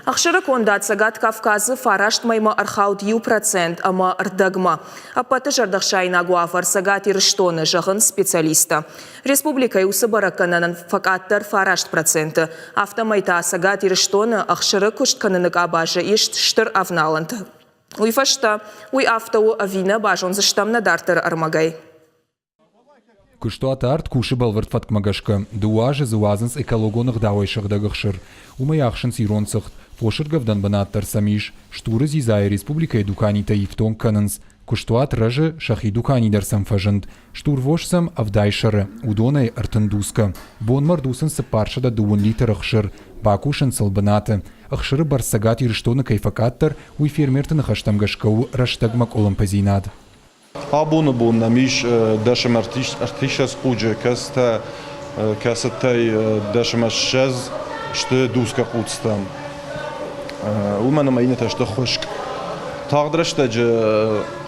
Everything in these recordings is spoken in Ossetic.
Ӕхсыры кондад Цӕгат Кавказы фараст мӕймӕ ӕрхауд 1% ӕмӕ рдӕгмӕ. Ӕппӕты зӕрдӕхсаинаг уавӕр Цӕгат Ирыстоны, зӕгъынц специалисттӕ. Республикӕйы уыцы бӕрӕггӕнӕнӕн фӕкъаддӕр 9%. Афтӕмӕй та Цӕгат Ирыстоны ӕхсыры куыст кӕныны къабазы ис стыр авналӕнтӕ. Уый фӕстӕ, уый афтӕ у ӕви нӕ, базондзыстӕм нӕ дарддӕры ӕрмӕгӕй. Куыстуат арт кусы бӕлвырд фӕткмӕ гӕсгӕ. Дыууӕ азы дзы уадзынц экологон ӕгъдауӕй сыгъдӕг ӕхсыр. Уымӕй ахсынц ирон цыхт. Фосыргӕвдӕн бынат дӕр сӕм ис. Стуры дзидзайы республикӕйы дуканитӕ ифтонг кӕнынц. Куыстуат рӕзы, сӕхи дукани дӕр сӕм фӕзынд. Стурвос сӕм 70 сӕры, уыдонӕй 30 дусгӕ. Бонмӕ рдуцынц 430 литры ӕхсыр. Бакусынц ыл бынаты. Ӕхсыры бӕрц Цӕгат Ирыстоны кӕй фӕкъаддӕр, уый фермерты ныхӕстӕм гӕсгӕ у рӕстӕгмӕ къуылымпыдзинад. Абоны бон нӕм ис дӕсӕм ӕртиссӕдз хъуджы, кӕцытӕ кӕцытӕй дӕсӕм ссӕдз сты дуцгӕ хъуцтӕ. Уымӕн ӕмӕ иннӕтӕ сты хуыскъ. Тагъд рӕстӕджы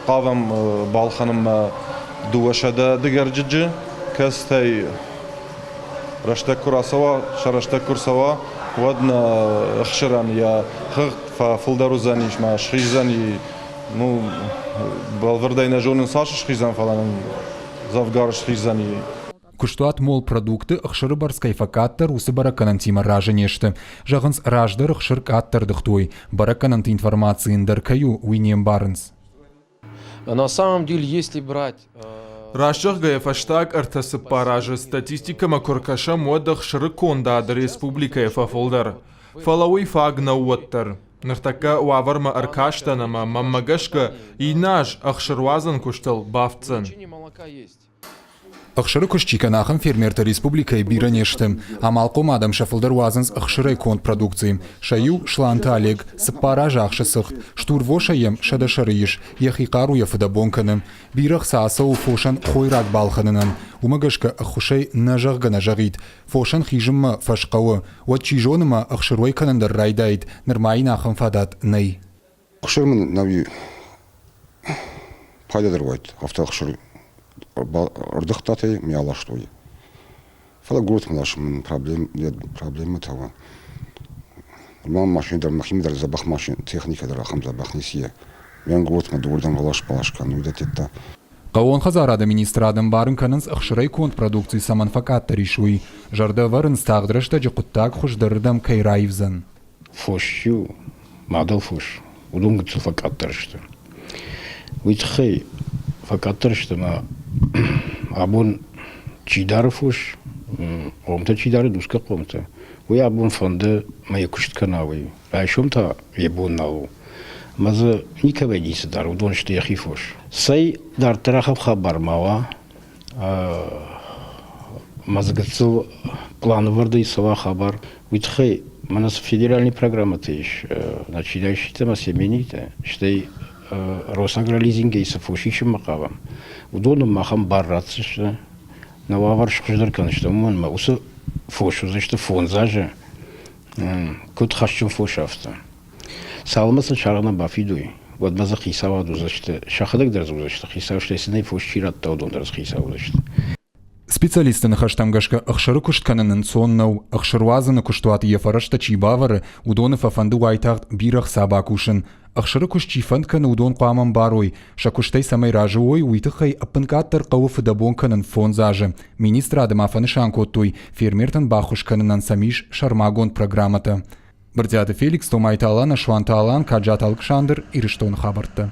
хъавӕм балхӕнынмӕ 200 дыгӕрдыджы, кӕцытӕй рӕстӕг куы рацӕуа, сӕ рӕстӕг куы рцӕуа, уӕд нӕ ӕхсырӕн йӕ хыгъд фӕфылдӕр уыдзӕнис, ма схиздзӕни. Ну, бӕлвырдӕй нӕ зонын цас схиздзӕн, фӕлӕ нын дзӕвгар схиздзӕни. Куыстуат Молпродукты ӕхсыры бӕрц кӕй фӕкъаддӕр, уыцы бӕрӕггӕнӕнтимӕ разы не сты. Зӕгъынц, раздӕр ӕхсыр къаддӕр дыгътой. Бӕрӕггӕнӕнты информаци ӕндӕр кӕй у, уый не мбарынц. На самом деле, если брать Раст зӕгъгӕйӕ, фӕстаг ӕртӕ-цыппар азы статистикӕмӕ куы ркӕсӕм, уӕд ӕхсыры кондад республикӕйы фӕфылдӕр. Фӕлӕ уый фаг нӕу уӕддӕр. Ныртӕккӕ уавӕрмӕ ӕркастӕн ӕмӕ, мӕнмӕ гӕсгӕ, иннӕ аз ӕхсыруадзӕн куыстыл бафтдзӕн. Ӕхсыры куыст чи кӕны, ахӕм фермертӕ республикӕйы бирӕ не сты. Амалхъом адӕм сӕ фылдӕр уадзынц ӕхсырӕй конд продукци. Сӕ иу, Сланты Олег, цыппар азы ахсы цыхт, стурвосӕй йӕм 100 сӕры ис, йӕхи хъаруйӕ фыдӕбон кӕны. Бирӕ хца ацӕуы фосӕн хойраг балхӕнынӕн. Уымӕ гӕсгӕ ӕххуысӕй нӕ зӕгъгӕ нӕ зӕгъид. Фосӕн хизынмӕ фӕсхъӕуы, уӕд чи зоны мӕ ӕхсыруӕй кӕнын дӕр райдаид, нырма йын ахӕм фадат нӕй. Ӕхсыр мын нӕуи пайдадӕр уайд, афтӕ ӕхсыр ӕрдыгътатӕй мӕ аластой. Фӕлӕ горӕтмӕ ласын мын проблемӕтӕ уа. Нырма машинӕ дӕр мӕхимӕ дӕр дзӕбӕх машинӕ, техникӕ дӕр ахӕм дзӕбӕх ницы и. Мӕн горӕтмӕ дыууӕрдӕм ралас-балас кӕнын, уый дӕттӕ. Хъӕууон хӕдзарады министрад ӕмбарын кӕнынц, ӕхсырӕй конд продукци цӕмӕн фӕкъаддӕр ис, уый. Зӕрдӕ ӕвӕрынц, тагъд рӕстӕджы хъуыддаг хуыздӕрырдӕм кӕй раивдзӕн. Фос-иу, мадӕл фос, уыдон гыццыл фӕкъаддӕр сты. Уый тыххӕй фӕкъаддӕр сты ӕмӕ абон чи дары фос, хъомтӕ чи дары, дусгӕ хъомтӕ, уый абон фӕнды мӕ йӕ куыст кӕна, уый. Райсом та йӕ бон нал у. Ӕмӕ дзы никӕмӕй ницы дары, уыдон сты йӕхи фос. Цӕй, дарддӕр ахӕм хабар ма уа, ӕмӕ дзы гыццыл планвӕрдӕй цӕуа хабар, уый тыххӕй мӕнӕ цы федеральный программӕтӕ ис, начинающийтӕ ӕмӕ семейныйтӕ, стӕй Росагролизингӕй цы фос исынмӕ хъавӕм, уыдон махӕн бар ратдзысты, нӕ уавӕр схуыздӕр кӕндзысты, уымӕн ӕмӕ уыцы фос уыдзысты фондз азы, куыд хӕсджын фос, афтӕ. Цалынмӕ сын саргъ нӕ бафидой, уӕдмӕ дзы хицауад уыдзысты, сӕхӕдӕг дӕр дзы уыдзысты хицау, стӕй сын ӕй фос чи радта, уыдон дӕр дзы хицау уыдзысты. Специалистты ныхӕстӕм гӕсгӕ ӕхсыры куыст кӕнын ӕнцон нӕу. Ӕхсыруадзыны куыстуаты йӕ фӕрӕзтӕ чи бавӕры, уыдоны фӕфӕнды уайтагъд бирӕ хца бакусын. Ӕхсыры куыст чи фӕнд кӕны, уыдон хъуамӕ ӕмбарой, сӕ куыстӕй цӕмӕй разы уой, уый тыххӕй ӕппынкъаддӕр хъӕуы фыдӕбон кӕнын фондз азы. Министрады ма фӕнысан кодтой, фермертӕн баххуыс кӕнынӕн сӕм ис сӕрмагонд программӕтӕ. Брытъиаты Феликс, Томайты Алан, Суанты Алан, Каджаты Алыксандр, Ирыстоны хабӕрттӕ.